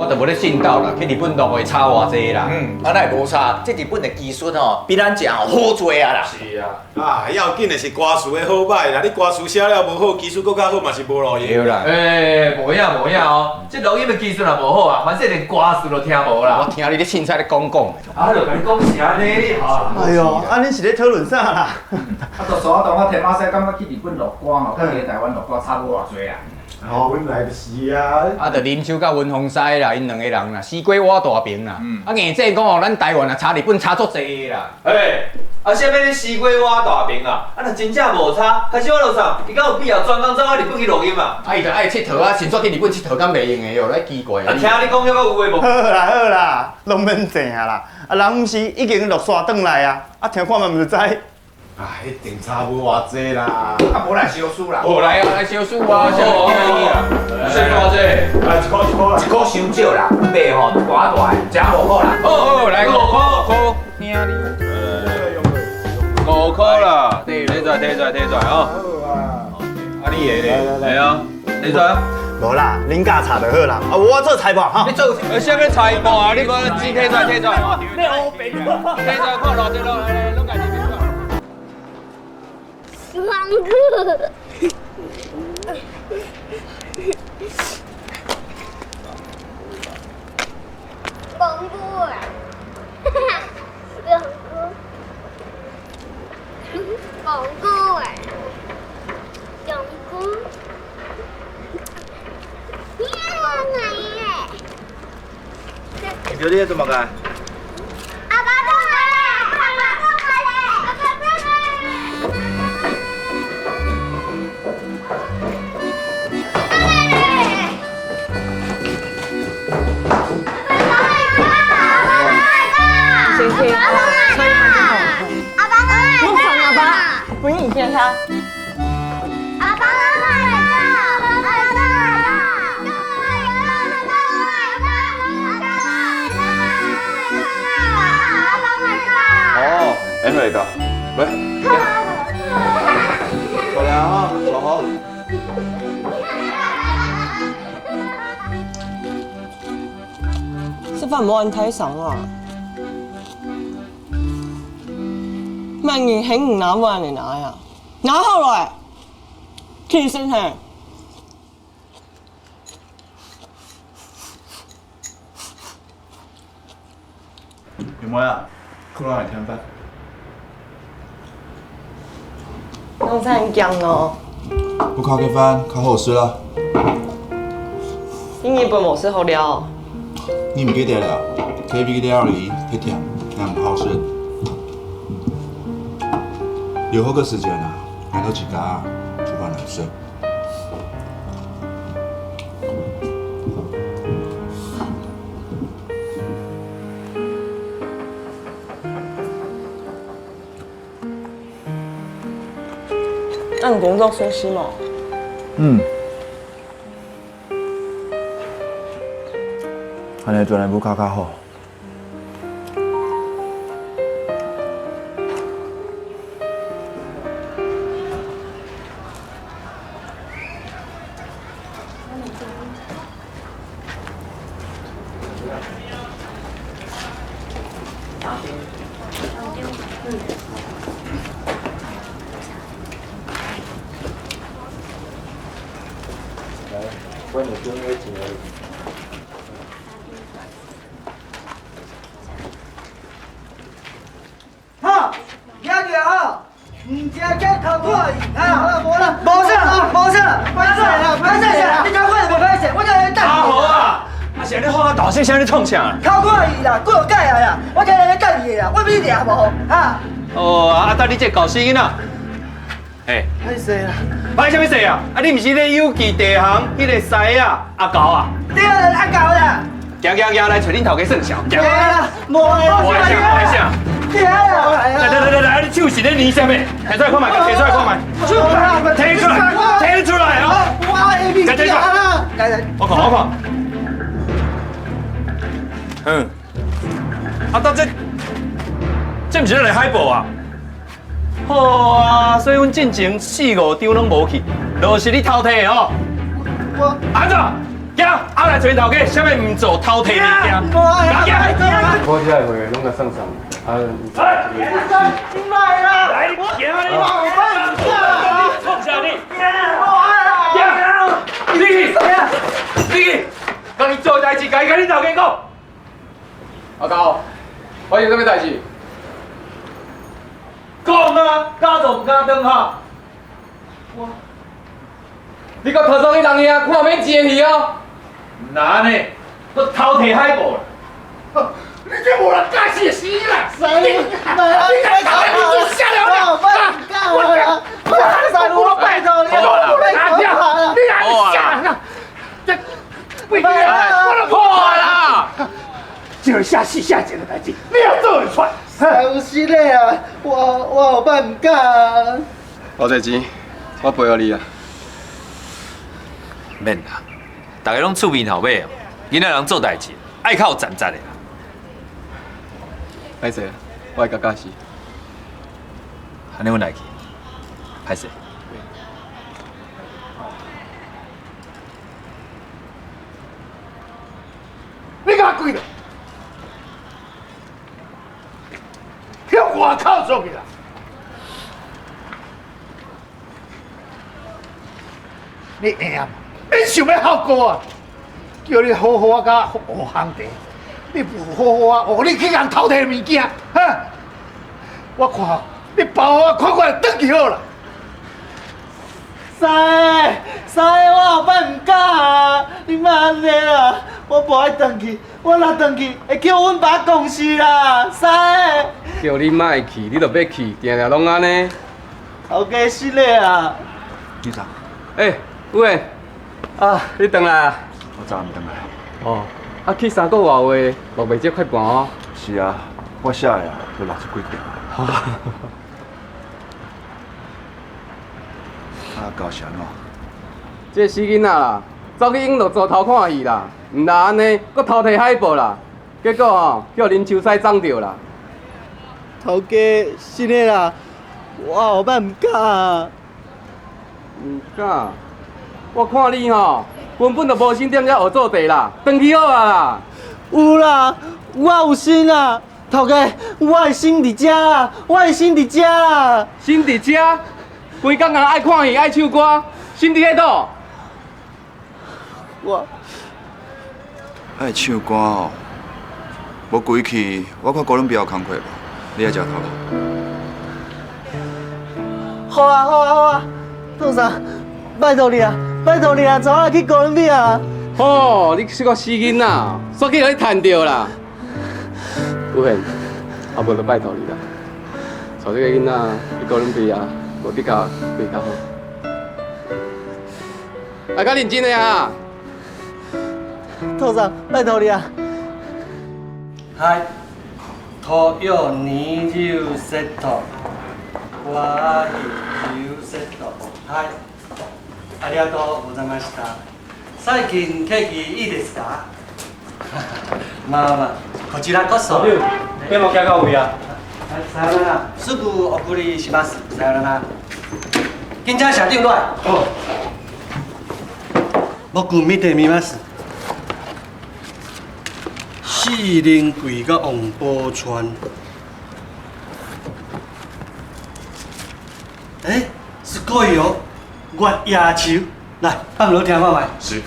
我就無咧信道啦，去日本錄會差偌濟啦。嗯，啊那會無差，這日本的技術吼，比咱這吼好多啊啦。是啊。啊，要緊的是歌詞的好䆀啦，你歌詞寫了無好，技術閣較好嘛是無路用。對啦。欸，無影無影哦，這錄音的技術若無好啊，反正連歌詞都聽無啦。我聽你咧凊彩咧講講。啊，就共你講是按呢，哈。哎喲，啊恁是咧討論啥啦？啊，就所當我天馬西感覺去日本錄歌吼，佮佇台灣錄歌差無偌濟啊。哦，本來就是啊。啊，就林秋佮文鳳西啦，𪜶兩个人啦，死過活大平啦。啊，硬說講哦，咱台灣啊，差日本差足濟的啦。欸，啊，啥物咧死過活大平啊？啊，若真正無差，其實我就想，伊敢有必要專工走到日本去錄音啊？啊，伊就愛𨑨迌啊，先煞去日本𨑨迌敢袂用的哦，來奇怪。啊，聽你講遐閣有話無？好啦好啦，攏免爭啊啦。啊，人毋是已經錄煞轉來啊，啊，聽看覓毋就知。啊，一定差無偌濟啦。啊，無來相輸啦。無來啊，來相輸啊，相輸啊。相輸偌濟？來一箍一箍啦。一箍傷少啦，買吼大大的，食五箍啦。好好，來五箍五箍，聽你。5箍啦，提出來提出來提出來哦。好啊。啊，你的咧？系啊，提出來啊。無啦，恁教查就好啦。啊，我做裁判哈。你做？啥物裁判啊？你講錢提出來提出來。你烏白。提出來看偌濟咯，來來，攏家己提出來。芒果。芒果啊！芒果，芒果啊！芒果。你觉得怎麼辦？阿爸過來！阿爸過來！阿爸過來！阿爸，我想阿爸，不用你见他。阿爸来哦，N 嚟㗎，喂，坐嚟啊，坐好。吃飯冇人睇相啊！萬年很唔拿碗你拿呀，拿好來，起身嘿。有冇啊？過來添飯。剛才很講哦。不烤個飯，烤好食啦。你日本冇食好料。你唔記得了？KV 料理太甜，那唔好食。有好個時間啊，來到自家煮飯來食。那你工作順心嗎？嗯。按呢轉來不較較好。好，听著吼，毋食这头破去，啊，無啦，無啥，無啥，歹勢啦，歹勢啦，你講我就袂歹勢，我這咧等。阿豪啊，啊是按呢喊較大聲，啥咧創啥？頭破去啦，幾落改啊啦，我這咧等伊啦，我比你掠無，哈？哦，啊，等你這舊死囡仔，欸，歹勢啦，歹啥物勢啊？啊，你毋是咧有記地行彼個師啊，阿狗啊？對啦，阿狗啦。行行行，來揣恁頭家算數。行啦，無啦，無啥，無啥。對啊，來來來來，你手是咧捏啥物？提出來看覓，提出來看覓。提出來，提出來啊！我的物件啦，來來，我看我看。嗯。啊，當這，這毋是咱的海報啊？好啊，所以阮進前四五張攏無去，都是你偷提的哦。我。按怎？行，后来找头家，啥物毋做，偷提物件。行，我遮的货攏共送送，啊。你莫啦！来，你行你。我唔敢啦！创啥你？行，你去，你去，家己做代志，家己共恁头家讲。阿高，发生啥物代志？讲啊，敢做毋敢当哈。我，你阁偷送去人遐，看免钱去哦。哪按呢？阁偷提海报啦！你这无人教死的死啦！你你你敢你做啥了啦？我我我拜托你，我你来啥啦？这，我都破啦！就是下死下贱的代志，你也做会出来？有是咧啊！我后摆毋敢啊。我这钱，我赔予你啊。免啦，大家攏出面头尾哦，囡仔人做代志爱较有站站的啦。歹势，我会共教死。按呢阮来去，歹势。你共我跪落，向外口出去啦！你会啊？你想欲效果啊？叫你好好啊，佮学烘茶，你无好好啊，学你去共偷提物件，哈！我看你包我快快转去好啦。师，师，我后摆毋敢啊！你莫按呢啦，我无爱转去，我若转去会叫阮爸讲死啦，师。叫你莫去，你就欲去，定定攏按呢。头家失礼啊！你咋？欸，喂，啊，你转来啊？我早暗转来。哦，啊，去三个外话，落袂少快盘哦。是啊，我写的啊，都六十几条。啊，搞啥喏？这个死囡仔啦，走去永乐座头看戏啦，毋但按呢，阁偷提海报啦，结果吼，叫林秋师撞著啦。头家是的啦，我后摆毋敢啊。毋敢？我看你吼，根本就无心踮遮学做地啦，转去好啊啦。有啦，我有心啦，头家，我的心伫遮啦，我的心伫遮啦。心伫遮？规工干焦爱看戏、爱唱歌，心伫咧佗？我爱唱歌哦，无规气，我看哥伦比亚有工课无？你爱食头路？好啊好啊好啊，董事，拜托你啊，拜托你啊，带我去哥伦比亚。吼，你这个死囡仔，煞去予你趁著啦！有闲，啊无就拜托你啦，带这个囡仔去哥伦比亚，无比较会较好。来较认真的啊！董事，拜托你啊！はい、東洋20セット、和牛セット。はい、ありがとうございました。最近景気いいですか？まあまあ、こちらこそ。你有行到位啊？さよなら。すぐお送りします。さよなら。緊張社長来。僕見てみます。四林贵佮王宝钏。欸，すごい哦，月夜愁，来放落听看觅。是。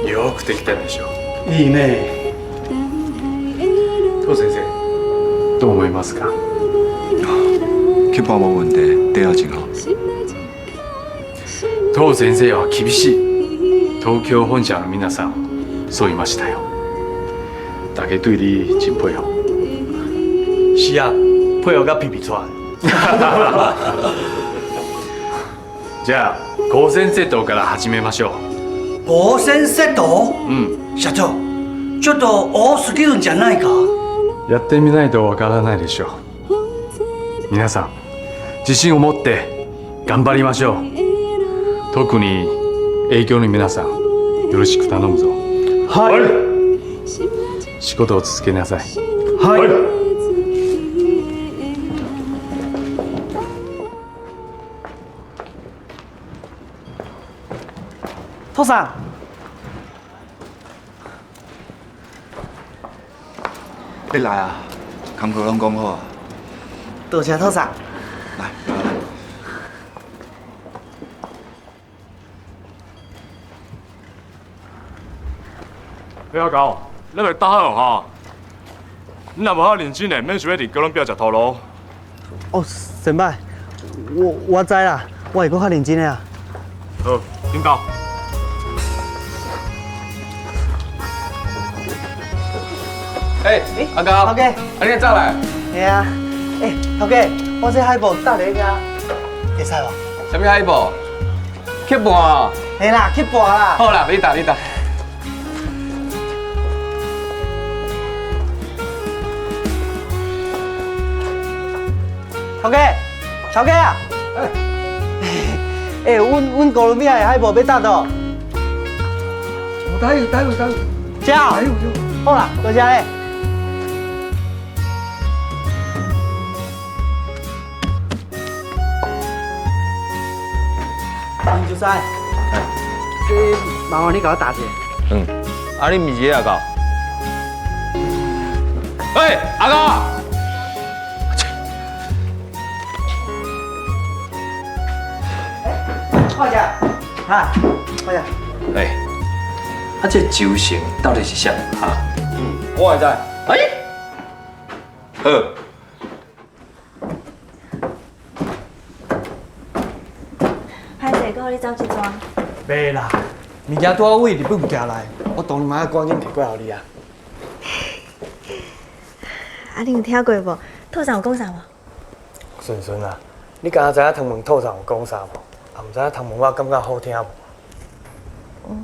よくできたでしょ。いいね。ト先生、どう思いますか？剧本无问题，底也真好。当先生は厳しい。東京本社の皆さん、そう言いましたよ。大家对你真佩服。是啊，佩服甲皮皮剉。じゃあ、5000セットから始めましょ5000セット？う。うん。社長、ちょっと多すぎるんじゃないか？やってみないとわからないでしょう。皆さん、自信を持って頑張りましょう。特に営業の皆さん、よろしく頼むぞ。はい。仕事を続けなさい。はい。父さん。你来啊，工课拢讲好啊。多谢土桑。来，来来。欸，阿狗，咱来搭好哈。你若无较认真的，免想欲伫哥伦比亚食头路。哦，先摆，我知啦，我会阁较认真的啊。好，领导。欸，阿高，头家，啊你早来？嘿啊，欸，头家，我这海报搭咧遐，会使无？啥物海报？刻盘。嘿啦，刻盘啦。好啦，你搭你搭。头家，头家啊！欸，阮哥伦比亚的海报欲搭倒？待会待会待会。这。好啦，多谢咧。林主任，这麻烦你共我打一下。嗯，啊你毋是阿狗？欸，阿狗！快点，哈，快点。欸，啊这周成到底是啥？哈？嗯，我会知。欸，好。歹势，阁予你走这逝。袂啦，物件拄仔为日本寄来，我当然嘛爱赶紧提过来予你啊。啊，你有听过无？套上有讲啥无？顺顺啊，你敢若知影汤问套上有讲啥无？也毋知影汤问我感觉好听无？哦，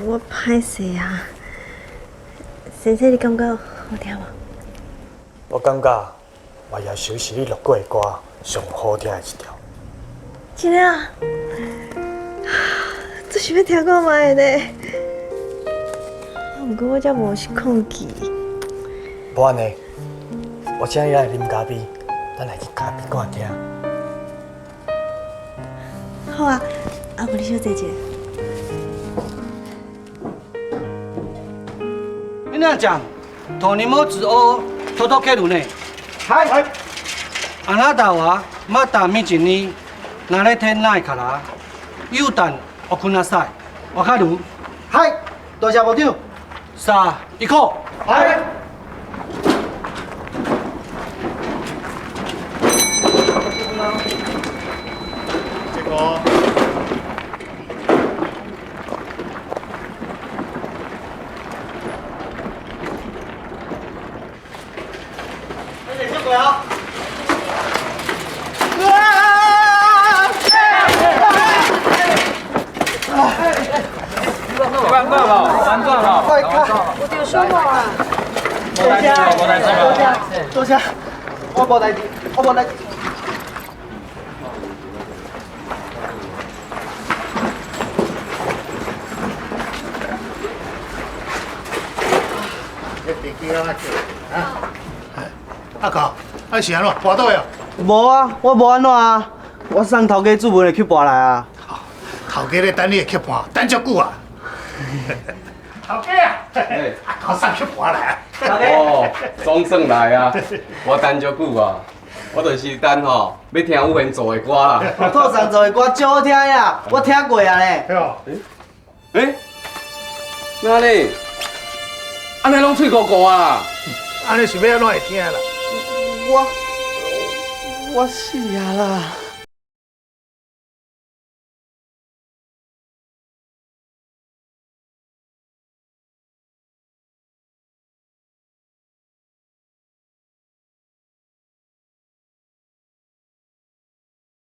我歹势啊。先生，你感觉好听无？我感觉我也首是你录过的歌上好听的一条。真的啊？这想欲听看觅呢。毋过我才无是控制。无按呢，我请你来啉咖啡，咱来去咖啡馆听。好啊，啊无你小坐一下。みなちゃん、と荷物を届けるね。はい。あなたはまだ道に慣れてないから、油断をください。わかる？はい。多谢部长。さあ、行こう。はい。这个。多谢，我无代志，我无代志。这地基安怎叫？啊？阿狗，啊是按怎？跋倒呀？无啊，我无按怎啊，我送头家注文的曲盘来啊。头家咧等你的曲盘，等足久啊。头家啊，阿狗送曲盘来啊。哦，总算来啊！我等足久啊，我就是等吼，欲听有闲做的歌啦。套上做的歌足好听呀，我听过啊咧。欸，哪呢？按呢拢喙糊糊啊？按呢是欲按怎会听啦？我死啊啦！